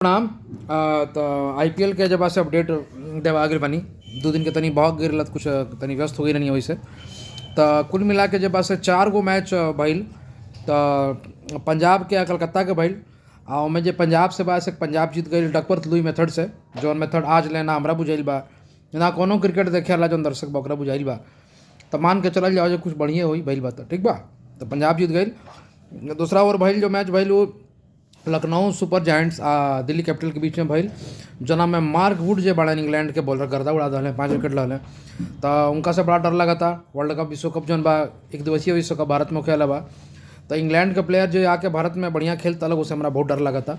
प्रणाम। त आईपीएल के जब से अपडेट देवा गेल बानी, 2 दिन के तनी भग गेल, कुछ तनी व्यस्त हो गई रहनी वैसे। त कुल मिला के जब से चार गो मैच भइल, त पंजाब के आ कलकत्ता के भइल आ ओमे जे पंजाब से बा से पंजाब जीत गई डकवर्थ लुई मेथड से, जौन मेथड आज ले ना हमरा बुझाइल बा, ना कोनो क्रिकेट देखे वाला जौन दर्शक बा ओकरा बुझाइल बा। त मान के चलल जाओ जे कुछ बढ़िया होई भइल बा त ठीक बा। त पंजाब जीत गई। दूसरा ओवर भइल जो मैच भइल, वो लखनऊ सुपर जायंट्स आ दिल्ली कैपिटल के बीच में भइल, जना में मार्क वुड जे बड़ा इंग्लैंड के बॉलर गर्दा उड़ा दहले, 5 विकेट लहले। त उनका से बड़ा डर लगता। वर्ल्ड कप, विश्व कप जौन बा, एक दिवसीय विश्व कप भारत में खेला बा, त इंग्लैंड के प्लेयर जो आके भारत में बढ़िया खेलता लोग, उसे हमरा बहुत डर लगता।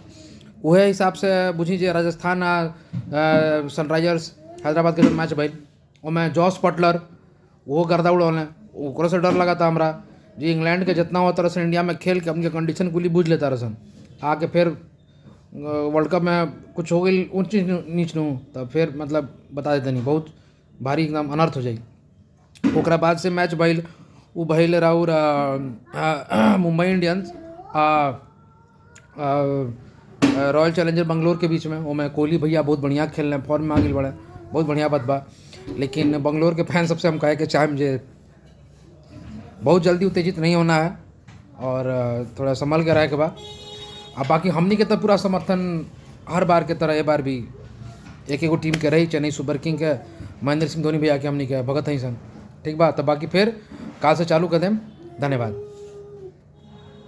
उहे हिसाब से बुझी जे राजस्थान आ सनराइजर्स हैदराबाद के जो मैच भइल, ओमे जॉस बटलर वो गर्दा उड़ौले, ओकरो से डर लगता हमरा जी। इंग्लैंड के जितना हो तरह से इंडिया में खेल के हमके कंडीशन कुली बुझ लेता रसन, आके फिर वर्ल्ड कप में कुछ हो गई ऊंच नीच नु, तब फिर मतलब बता देते नहीं, बहुत भारी एकदम अनर्थ हो जाई। ओकरा बाद से मैच भइल, उ भइल राउर मुंबई इंडियंस आ रॉयल चैलेंजर बंगलोर के बीच में। ओमे कोहली भैया बहुत बढ़िया खेलने, फॉर्म में आ गइल बड़े, बहुत बढ़िया बात बा। लेकिन बंगलोर के फैन सबसे हम कहे के चाहेम जे बहुत जल्दी उत्तेजित नहीं होना है और थोड़ा संभल के रहे के बा। आ बाकी हमनी के तो पूरा समर्थन हर बार के तरह ए बार भी एक एगो टीम के रही, चेन्नई सुपर किंग के, महेंद्र सिंह धोनी भैया के हमनी के भगत हई सन। ठीक बा, तो बाकी फिर काल से चालू कर देम। धन्यवाद।